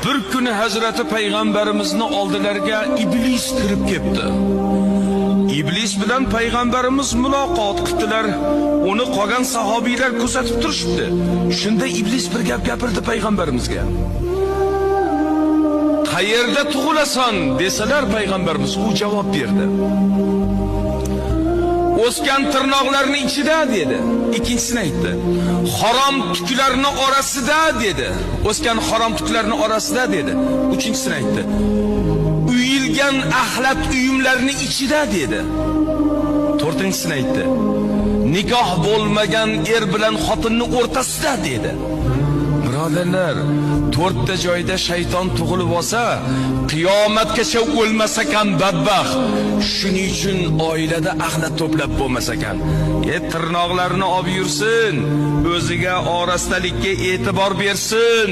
Bir kuni Hazrati Payg'ambarimizni oldilariga Iblis kirib kelibdi. Iblis bilan payg'ambarimiz muloqot qildilar. Uni qolgan sahobiylar kuzatib turishibdi. Shunda Iblis bir gap gapirdi payg'ambarimizga. Qayerda tug'ilasan desalar payg'ambarimiz u javob berdi. O'sgan tirnoqlarning ichida dedi. Ikkinchisini aytdi. Harom tuklarni orasida dedi. O'sgan harom tuklarni orasida dedi. Uchinchisini aytdi. Uyilgan axlat uyumlarning ichida dedi. To'rtinchisini aytdi. Nikoh bo'lmagan er bilan xotinning o'rtasida dedi. Birodarlar, to'rtta joyda shayton tug'ilib olsa, qiyomatgacha o'lmas ekan badbaxt. Shuning uchun oilada axlat to'plab bo'lmas ekan. Tirnoqlarini olib yursin, o'ziga orastalikka e'tibor bersin.